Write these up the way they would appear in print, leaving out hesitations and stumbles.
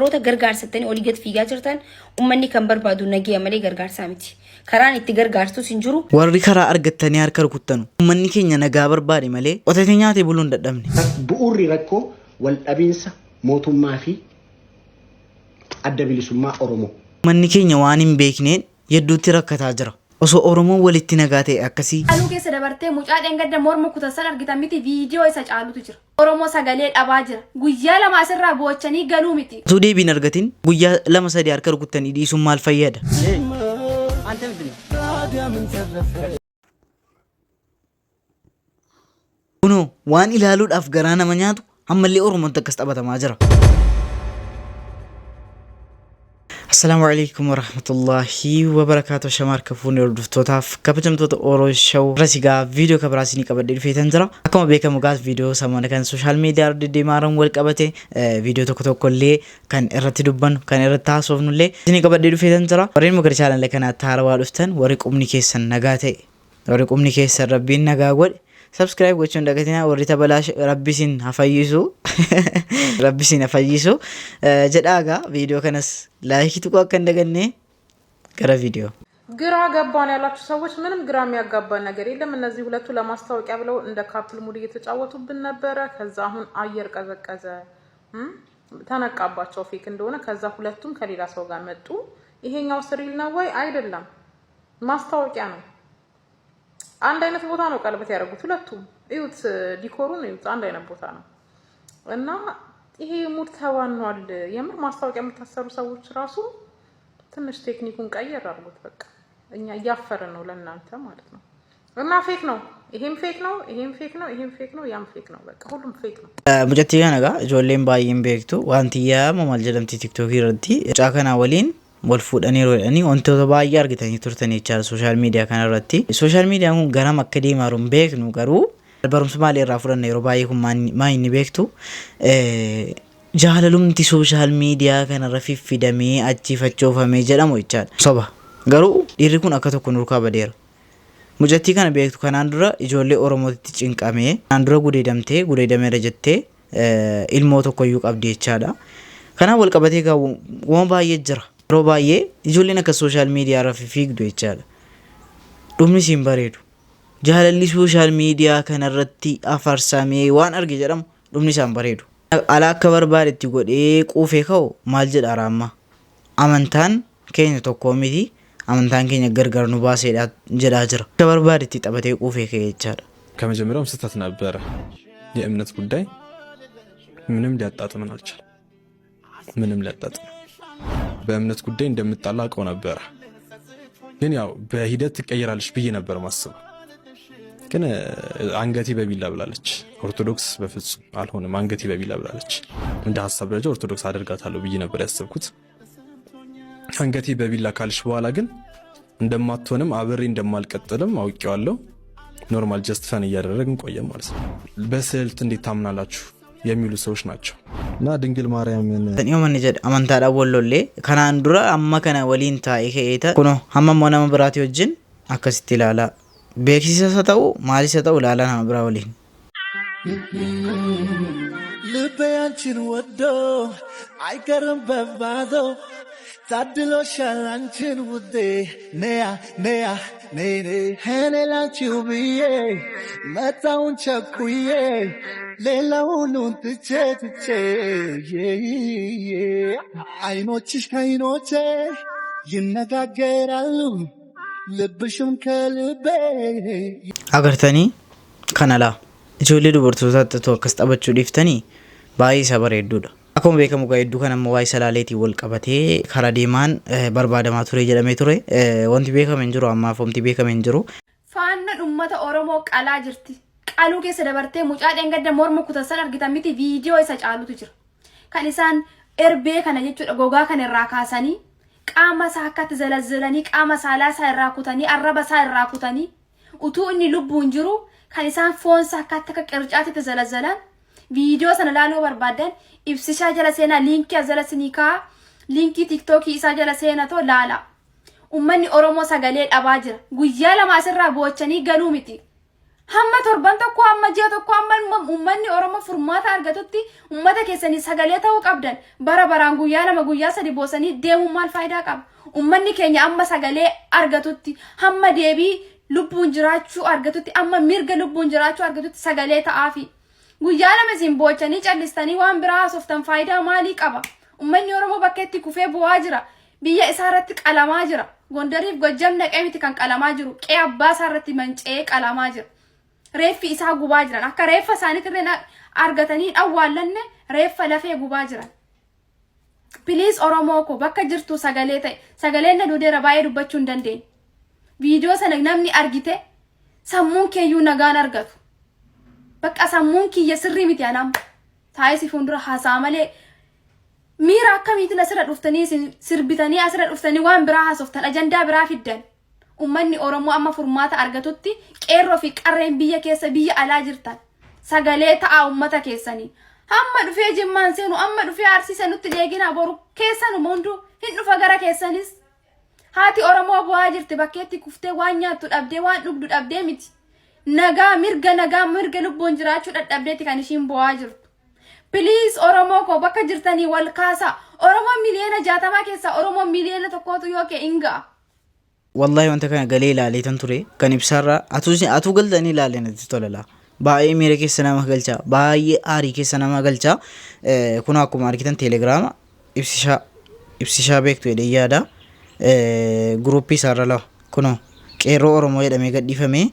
Warroota gargaarsattanii olii gad fiigaa jirtan ummanni kan barbaadu nageya malee gargaarsaa miti. Karaan itti gargaartus hin jiru. Warri karaa argattanii harka rukuttanu ummanni keenya nagaa barbaade malee qotatee nyaatee buluu hin dadhabne. Bu'uurri rakkoo wal-dhabiinsa mootummaa fi Adda Bilisummaa Oromoo. Ummanni keenya waan hin beekneen yedduutti rakkataa jira. Osoo Oromoon walitti nagaa ta'e akkasii. Caaluu keessa dabartee mucaa dheengadda morma kutan san argitan miti viidiyoo isa caalutu jira. Oromoo sagalee dhabaa jira. Guyyaa 2 asirraa boochanii galuu miti. Utuu deebii hin argatin guyyaa 2 3 harka rukuttanii dhiisuun maal fayyada? Kunoo waan ilaaluudhaaf garaa nama nyaatu ammallee Oromootti akkas taphatamaa jira. Assalaamu alaikum warahmatullahi wabarakaatu. Shamaar kafuun hordoftootaaf kabajamtoota Oro Show irra sigaa viidiyoo kabiraa isinii qabadhee dhufeetan jira. Akkuma beekamu gaas viidiyoo samana kan sooshaal miidiyaa irra deddeemaa wal qabate viidiyoo tokko tokko illee kan irratti dubbannu kan irratti haasofnu illee isinii qabadhee dhufeetan jira. Warreen immoo gara chaanala kanaatti haarawaa dhuftan, warri qubni keessan nagaa ta'e, warri qubni keessan rabbiin nagaa godhe, subscribe gochuun dagatinaa. Warri tabalaa rabbi isin haa fayyisu, rabbi isin haa fayyisu jedhaa. Egaa viidiyoo kanas laayikii tuquu akka hin daganne. Gara viidiyoo. ግራ ገባን ያላችሁ ሰዎች ምንም ግራ የሚያጋባን ነገር የለም። እነዚህ ሁለቱ ለማስታወቂያ ብለው እንደ ካፕል ሙድ እየተጫወቱብን ነበረ። ከዛ አሁን አየር ቀዘቀዘ፣ ተነቃባቸው ፌክ እንደሆነ። ከዛ ሁለቱም ከሌላ ሰው ጋር መጡ። ይሄኛው ስሪል ነው ወይ? አይደለም፣ ማስታወቂያ ነው። አንድ አይነት ቦታ ነው ቀለበት ያደረጉት ሁለቱም። እዩት፣ ዲኮሩን እዩት፣ አንድ አይነት ቦታ ነው እና ይሄ ሙድ ተባኗል። የምር ማስታወቂያ የምታሰሩ ሰዎች ራሱ ትንሽ ቴክኒኩን ቀየር አድርጉት። በቃ እኛ እያፈርን ነው ለእናንተ ማለት ነው። እና ፌክ ነው፣ ይሄም ፌክ ነው፣ ይሄም ፌክ ነው፣ ይሄም ፌክ ነው፣ ያም ፌክ ነው። በቃ ሁሉም ፌክ ነው። Mucattii kana egaa ijoolleen baay'een beektu, Waantiyyaa moo maal jedhamti tiktookii irratti. Mucaa kana waliin wal fuudhaniiru jedhanii wantoota baay'ee argitanii turtan jechaadha sooshaal miidiyaa kana irratti. Sooshaal miidiyaan kun garam akka deemaa jiru hin beeknu, garuu barumsa maalii irraa fudhanna? Yeroo baay'ee kun maa inni beektu, jaalalumti sooshaal miidiyaa kanarra fiffidamee achi fachoofamee jedhamu jechaadha. Soba. Garuu dhiirri kun akka tokko nurkaa badeera. Mucattii kana beektu, kanaan dura ijoollee Oromootitti cinqamee, kanaan dura gudeedamtee gudeedameera jettee ilmoo tokkoyyuu qabdi jechaadha. Kanaan wal qabatee egaa waan baay'ee jira. Yeroo baay'ee ijoolleen akka sooshaal miidiyaa irra fiigdu jechaadha. Dhumni siin bareedu. Jaalalli sooshaal miidiyaa kanarratti afarsamee waan arge jedhamu dhumni isaan bareedu. Ala akka barbaadetti godhee quufee ka'u maal jedha raamma? Amantaan keenya tokkoo miti, amantaan keenya gargar nu baaseedha jedhaa jira. Akka barbaadetti taphatee quufee ka'e jechaadha. ከመጀመሪያውም ስህተት ነበረ። የእምነት ጉዳይ ምንም ሊያጣጥመን አልቻለም። ምንም ሊያጣጥመን፣ በእምነት ጉዳይ እንደምጣላ አውቀው ነበረ። ግን ያው በሂደት ትቀየራለች ብዬ ነበር ማስበው። ግን አንገቴ በቢላ ብላለች። ኦርቶዶክስ በፍጹም አልሆንም፣ አንገቴ በቢላ ብላለች። እንደ ሀሳብ ደረጃ ኦርቶዶክስ አደርጋታለሁ ብዬ ነበር ያሰብኩት። አንገቴ በቢላ ካልሽ በኋላ ግን እንደማትሆንም አብሬ እንደማልቀጥልም አውቄዋለሁ። ኖርማል ጀስት ፈን እያደረግን ቆየን ማለት ነው። በስልት እንዴት ታምናላችሁ የሚሉ ሰዎች ናቸው እና ድንግል ማርያምን Yoo manni jedhe amantaadhaan wal lollee kanaan dura amma kana waliin taa'ee ka'ee ta'a. Kunoo hamma immoo nama biraatii wajjin akkasitti ilaalaa. Beeksisas haa ta'u maalis haa ta'u ilaalaa nama biraa waliin. ልቤ አንቺን ወዶ አይቀርም በባዶ፣ ታድሎሻል አንቺን ውዴ፣ ነያ ነያ ነይ ነይ፣ እኔ ላንቺው ብዬ መጣውን ቸኩዬ ሌላውኑን ትቼ ትቼ፣ አይኖችሽ ከአይኖቼ ይነጋገራሉ፣ ልብሽም ከልቤ። Agartanii kana laa ijoollee dubartootaatti otoo akkas taphachuu dhiiftanii baay'ee isa bareedduudha. Akkuma beekamu egaa hedduu kan ammoo waa'ee salaaleetiin wal qabatee karaa deemaan barbaadamaa ture jedhamee ture. Wanti beekame hin jiru, ammaaf wanti beekame hin jiru. Faannoon uummata Oromoo qalaa jirti. Qaluu keessa dabartee mucaa dheengadda morma kutan san argitan miti viidiyoo isa caalutu jira. Kan isaan erbee kana jechuudha gogaa kana irraa kaasanii qaama isaa akkatti zalazzalanii, qaama saalaa isaa irraa kutanii, arraba isaa irraa kutanii, utuu inni lubbuun jiru kan isaan foon isaa akkatti akka qircaatitti zalazzalan. Viidiyoo sana laaluu barbaadan ibsishaa jala seenaa, liinkii as jala sinii kaa'a, liinkii tiktookii isaa jala seenatoo laala. Uummanni Oromoo sagalee dhabaa jira. Guyyaa 2 asirraa boochanii galuu miti. Hamma torban tokko, hamma ji'a tokko, hamma uummanni Oromoo furmaata argatutti uummata keessanii sagalee ta'uu qabdan. Bara baraan guyyaa 2, guyyaa 3 boosanii deemuun maal faayidaa qaba? Uummanni keenya amma sagalee argatutti, hamma deebii lubbuun jiraachuu argatutti, amma mirga lubbuun jiraachuu argatutti sagalee ta'aafi. Guyyaa 2 isin boochanii callistanii waan biraa haasoftan faayidaa maalii qaba? Uummanni Oromoo bakka itti kufee bu'aa jira. Biyya isaa irratti qalamaa jira. Gondariif Gojjam naqee miti kan qalamaa jiru. Qe'ee abbaa isaa irratti manca'ee qalamaa jira. Reeffi isaa gubaa jiran. Akka reeffa isaaniitti illee argatanii hin awwaallanne reeffa lafee gubaa jiran. Please, Oromoo koo, bakka jirtu sagalee ta'e. Sagaleen na duudeera, baay'ee dubbachuu hin dandeenye. Viidiyoo sana namni argite sammuun keeyyuu nagaan argatu. Bakka sammuun kiyya sirrii miti anam. Taa'ee si fuuldura haasa'a malee miira akkamiitiin asirra dhuftanii, isin sirbitanii asirra dhuftanii waan biraa haasoftan, ajandaa biraa fiddan? Uummanni Oromoo amma furmaata argatutti qeerroo fi qarreen biyya keessa, biyya alaa jirtan sagalee ta'aa uummata keessanii. Hamma dhufee Jimmaan seenu, amma dhufee Arsii seenutti deegina. Boru keessanuma hunduu hin dhufa gara keessanis. Haati Oromoo bu'aa jirti, bakkeetti kuftee waan nyaattu dhabdee, waan dhugdu dhabdee miti. Nagaa, mirga nagaa, mirga lubbuun jiraachuu dadhabdeetti kan ishiin bu'aa jirtu. Please, Oromoo koo, bakka jirtanii wal kaasaa. Oromoo 60 miliyoona keessaa Oromoo 1 miliyoona yoo ka'e hin ga'a. Wallahi, wanta kana galee ilaaleetan ture kan ibsaarraa. Atuu atuu galtanii ilaalee natti tola. Baay'ee miira keessa nama galcha, baay'ee aarii keessa nama galcha. Kun akkuma argitan Teelegiraama Ibsishaa, Ibsishaa beektu jedhee yaada. Guruppii isaarra lama kunoo Qeerroo Oromoo jedhamee gadhiifamee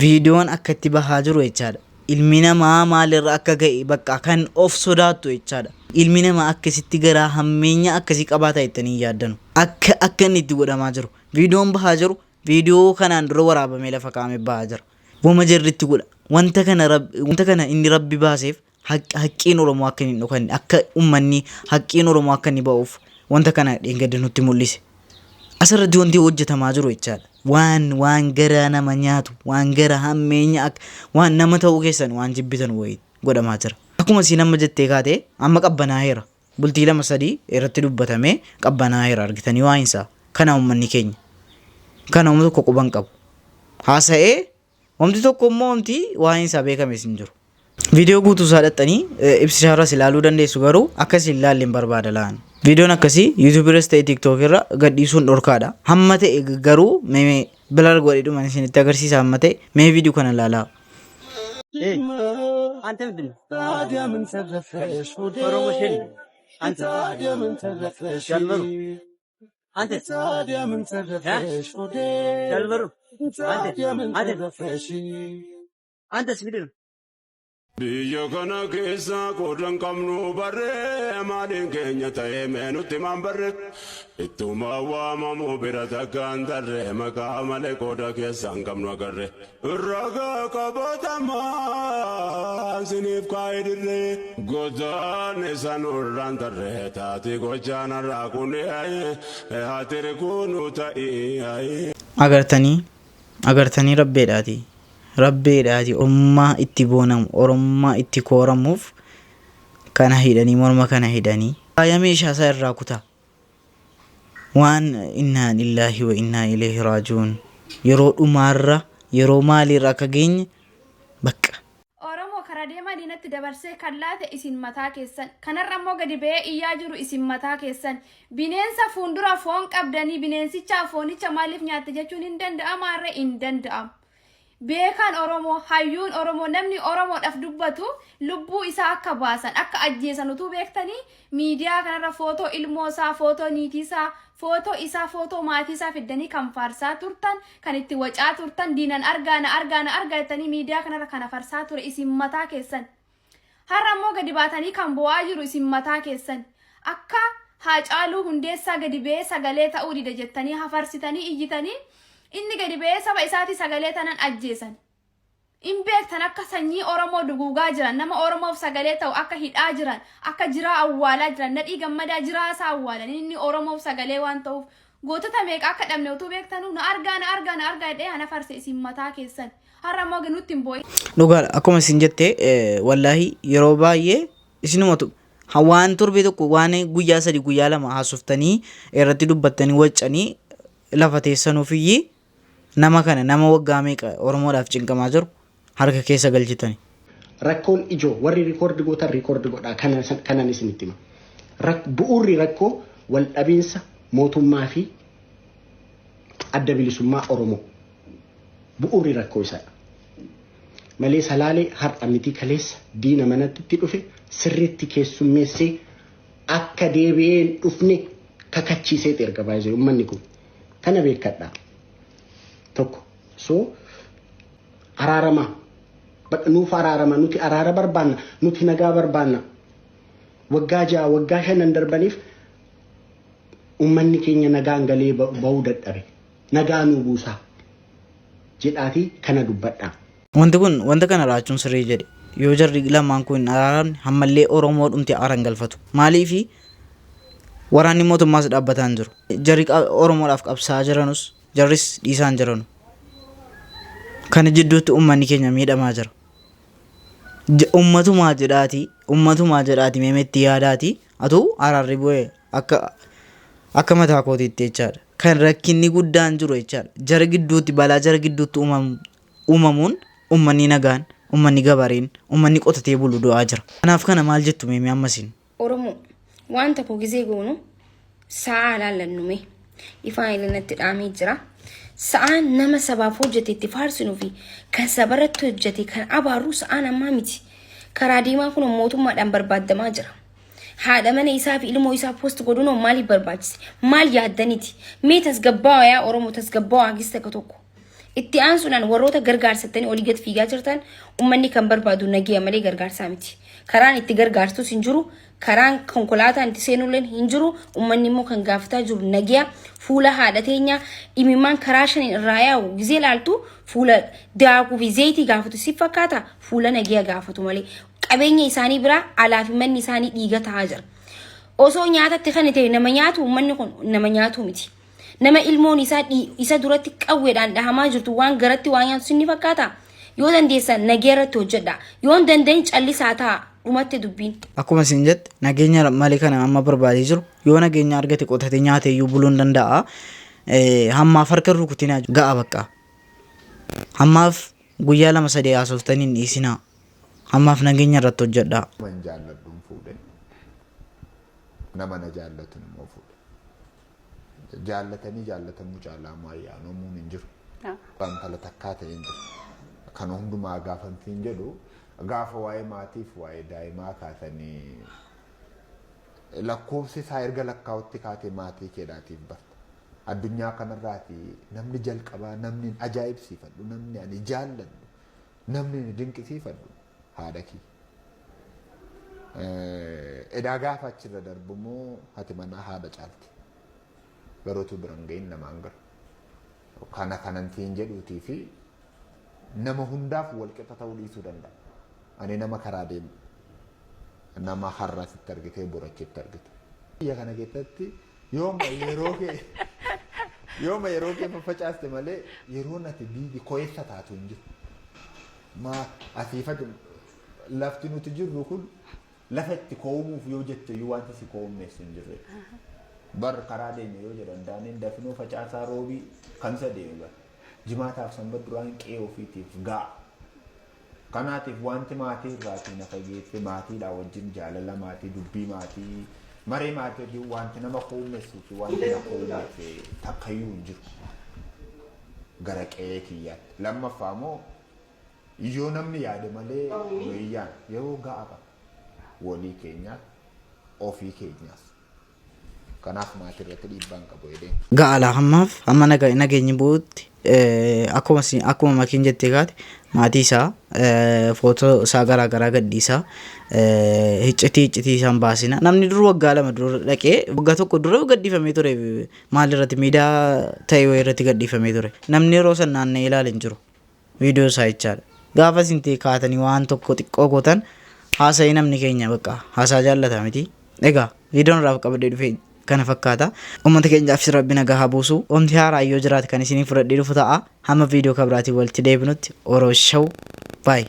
viidiyoon akka itti bahaa jiru jechaadha. Ilmi namaa maalirra akka ga'e bakka kan of sodaattu jechaadha. Ilmi namaa akkasitti garaa hammeenya akkasii qabaata jettanii hin yaaddanu. Akka inni itti godhamaa jiru. Viidiyoon bahaa jiru viidiyoo kanaan dura waraabamee lafa kaa'amee bahaa jira. Wama jarri itti godha. Wanta kana inni Rabbi baaseef haqqiin Oromoo akka hin dhokanne, akka uummanni haqqiin Oromoo akka inni ba'uuf wanta kana dheengadda nutti mul'ise. Asirratti wanti hojjetamaa jiru jechaadha. Waan garaa nama nyaatu, waan gara hammeenya, waan nama ta'uu keessan waan jibbitan wayii godhamaa jira. Akkuma isiin amma jettee kaate, amma qabbanaa'eera. Bultii 2 3 irratti dubbatamee qabbanaa'eera, argitanii waa'insaa. Kana uummanni keenya. Kana uummata tokko quban qabu. Haasa'ee wanti tokko immoo wanti waa'insaa beekames hin jiru. Viidiyoo guutuu isaa dhaxxanii Ibsishaarras ilaaluu dandeessu, garuu akkasii ilaalle hin barbaada laan. Viidiyoon akkasii YouTube irras ta'e TikTok irra gadhiisuun dhorkaadha. Hamma ta'e garuu mee blur godhee isinitti agarsiisa, hamma ta'e mee viidiyoo kana ilaalaa. አንተ ምንድን ነው? ታዲያ ምን ተረፈሽ ሆዴ? ፕሮሞሽን አንተ ታዲያ ምን ተረፈሽ? ጀምሩ አንተ ታዲያ ምን ተረፈሽ ሆዴ? ጀምሩ አንተ ታዲያ ምን አንተ ተረፈሽ? አንተስ ምንድን ነው? Biyya kana keessa qoodan qabnu barree, maaliin keenya ta'ee meenutti maan barre, ittuma waamamu bira takkaan tarree, maqaa malee qooda keessaan qabnu agarre, ragaa qabatamaa siniif kaa'ee dirree gotaan isa nurraan tarree taati gochaan har'aa kun haatiri kunu ta'ii. Agartanii, agartanii, rabbeedhaati. Rabbeedhaati, Oromummaa itti boonamu, Oromummaa itti kooramuuf kana hidhanii, morma kana hidhanii. Faaya meeshaa isaa irraa kutaa. Waan innaa lillaahi wa innaa ilayhi raaji'uun. Yeroo dhumaarra, yeroo maaliirra akka geenye bakka. Oromoo karaa deemaa diinatti dabarsee kan laate isin mataa keessan. Kanarra immoo gadi ba'ee iyyaa jiru isin mataa keessan. Bineensa fuuldura foon qabdanii bineensicha foonicha maaliif nyaatte jechuun hin danda'ama harree? Hin danda'amu. Beekaan Oromoo, hayyuun Oromoo, namni Oromoodhaaf dubbatu lubbuu isaa akka baasan, akka ajjeesan utuu beektanii miidiyaa kanarra footoo ilmoo isaa, footoo niitii isaa, footoo isaa, footoo maatii isaa fiddanii kan faarsaa turtan, kan itti wacaa turtan, diinan argaa na argaa na argaa jettanii miidiyaa kanarra kana farsaa ture isin mataa keessan. Har'a immoo gadi baatanii kan bu'aa jiru isin mataa keessan. Akka Haacaaluu Hundeessaa gadi ba'ee sagalee ta'uu dida jettanii hafarsitanii iyyitanii, inni gadi ba'ee saba isaatii sagalee tanan ajjeesan. In beektan akka sanyii Oromoo duguugaa jiran, nama Oromoof sagalee ta'u akka hidhaa jiran, akka jiraa awwaalaa jiran, Nadhii Gammadaa jiraa isaa awwaalan inni Oromoof sagalee waan ta'uuf. Gootota meeqa akka dhabne utuu beektanuu na argaa na argaa na argaa jedhee ana farse isin mataa keessan. Har'a immoo nutti hin boo'in. Dhugaadha, akkuma isin jette, wallaahi yeroo baay'ee isinumatu waan torbee tokko, waan guyyaa 3, guyyaa 2 haasoftanii irratti dubbattanii waccanii lafa teessanuufiyyii nama kana, nama waggaa meeqa Oromoodhaaf cinqamaa jiru. harka keessa galchitani. Rakkoon ijoo warri record gootan record godhaa kanan isinitti hima. Bu'uurri rakkoo wal dhabiinsa mootummaa fi adda bilisummaa Oromoo. Bu'uurri rakkoo isaadha. Malee Salaalee har'a miti kaleessa diina manatti itti dhufe sirriitti keessummeessee akka deebi'ee hin dhufne kakachiiseeti erga baay'ee uummanni kun. Kana beekadhaa. Tokko. So araaramaa. Nuuf araarama nuti araara barbaanna nuti nagaa barbaanna. Waggaa 6 waggaa 5 darbaniif uummanni keenya nagaan galee bahuu dadhabe. Nagaa nuu buusaa jedhaatii kana dubbadhaa. Wanti kun wanta kana raachuun sirrii jedhe. Yoo jarri lamaan kun hin araaramne ammallee Oromoo dhumti aaran galfatu. Maaliifi waraanni mootummaas dhaabbataa hin jiru. Jarri Oromoodhaaf qabsaa'aa jiranus jarris dhiisaa hin jiranu. Kana jidduutti uummanni keenya miidhamaa jira. Ummatumaa jedhaatii ummatumaa jedhaatii meemetti yaadaatii atuu araarri bu'ee akka akka mataa kootiitti jechaadha. Kan rakkinni guddaan jiru jechaadha. Jara gidduutti balaa jara gidduutti uumamuun ummanni nagaan, ummanni gabareen, ummanni qotatee bulu du'aa jira. Kanaaf kana maal jettu meemee ammasiin? Oromoo waan tokko gizee goonu sa'aa laallannu mee ifaan ilannatti dhaamee jira. Sa'aan nama sabaaf hojjete itti faarsinuu fi kan sabarratti hojjete kan abaarru sa'aan ammaa miti. Karaa deemaa kun mootummaadhaan barbaadamaa jira. Haadha mana isaa fi ilmoo isaa post godhuun maaliif barbaachise? Maal yaaddaniiti? Mee tasgabbaa'aa yaa Oromoo tasgabbaa'aa gis takka tokko. Itti aansuudhaan warroota gargaarsattanii olii gad fiigaa jirtan ummanni kan barbaadu nageenya malee gargaarsaa miti. Karaan itti gargaartus hin jiru, karaan konkolaataan itti seenulleen hin jiru, ummanni immoo kan gaafataa jiru nageenya fuula haadha teenyaa imimmaan karaa shaniin irraa yaa'u gizee laaltu fuula daakuu fi zayitii gaafatu si fakkaata fuula nageenya gaafatu malee qabeenya isaanii biraa alaa fi manni isaanii dhiiga ta'aa jira. Osoo nyaatatti kan ta'e nama nyaatu ummanni kun nama nyaatu miti. Nama ilmoon isaa isa duratti qawweedhaan dhahamaa jirtu waan garatti waa nyaatu sinni fakkaata. Yoo dandeessan nagee irratti hojjedha. Yoo hin danda'in callisaa ta'a. Dhumatte dubbiin. Akkuma isin jette nageenya malee kana amma barbaadee jiru yoo nageenya argate qotatee nyaatee iyyuu buluu hin danda'a. Hammaaf harka hin rukutinaa ga'a bakka. Hammaaf guyyaa lama sadii haasoftanii hin dhiisinaa. Hammaaf nageenya irratti hojjedhaa. Nama hin jaalladhun fuudhe. Nama na jaallatun immoo fuudhe. Jaallatanii jaallatamuu caalaa immoo ayyaanomuun hin jiru. Intala takkaa ta'een jira. Kana hundumaa gaafan siin jedhu gaafa waa'ee maatiif waa'ee daa'imaa kaasanii lakkoofsi isaa erga lakkaa'utti kaatee maatii keedhaatiif barta. Addunyaa kanarraati namni jalqabaa namni ajaa'ibsiifadhu namni ani jaalladhu namni ani dinqisiifadhu haadha kiyya. Edaa gaafa achirra darbu immoo hati manaa haadha caalti. Garuu utuu bira hin gahin namaan gara. Kana kanan siin jedhuutii fi nama hundaaf walqixa ta'uu dhiisuu danda'a. Ani nama karaa deemu. Nama har'a sitti argitee bor achitti argitu. Biyya kana keessatti yooma yeroo kee yooma yeroo kee faffacaaste malee yeroon ati biizi ko'eessa taatu hin jiru. Maa asiifati lafti nuti jirru kun lafa itti ko'umuuf yoo jette iyyuu wanti si ko'ummeessu hin jirre. Bar karaa deeme yoo jedhan daaniin dafinoo facaasaa roobii kamisa deeme bar. Jimaataaf sanbat duraan qe'ee ofiitiif ga'a. Kanaatiif wanti maatii irraatii na fageesse maatiidhaa wajjin jaalala maatii dubbii maatii maree maatii wajjin wanti nama ko'ummeessuu fi wanti na ko'ummeesse takkayyuu hin jiru. Gara qe'ee kiyyaatti. Lammaffaa immoo yoo namni yaade malee nu hin yaadne yeroo ga'a qaba. Walii keenyaaf ofii keenyaaf. Kanaaf maatii irratti dhiibbaa hin qabu jedheen. Ga'ala hammaaf hamma nageenyi bu'utti akkuma akkuma makiin jettee kaate maatii isaa footoo isaa garaa garaa gadhiisaa iccitii iccitii isaan baasina. Namni dur waggaa 2 dura dhaqee waggaa 1 dura gadhiifamee ture maal irratti miidiyaa ta'e wayii irratti gadhiifamee ture. Namni yeroo san naanna'ee ilaale hin jiru. Viidiyoo isaa jechaadha. Gaafa isin ta'e kaatanii waan tokko xiqqoo gootan haasa'ee namni keenya bakka haasaa jaallata miti. Egaa viidiyoon irraa qabadhee dhufe kana fakkaata. Uummata keenyaafis rabbi nagaa haa buusu. Wanti haaraa yoo jiraate kan isinii fudhadhee dhufu ta'a. Hamma viidiyoo kabiraatiin walitti deebinutti Oro Show. Bye.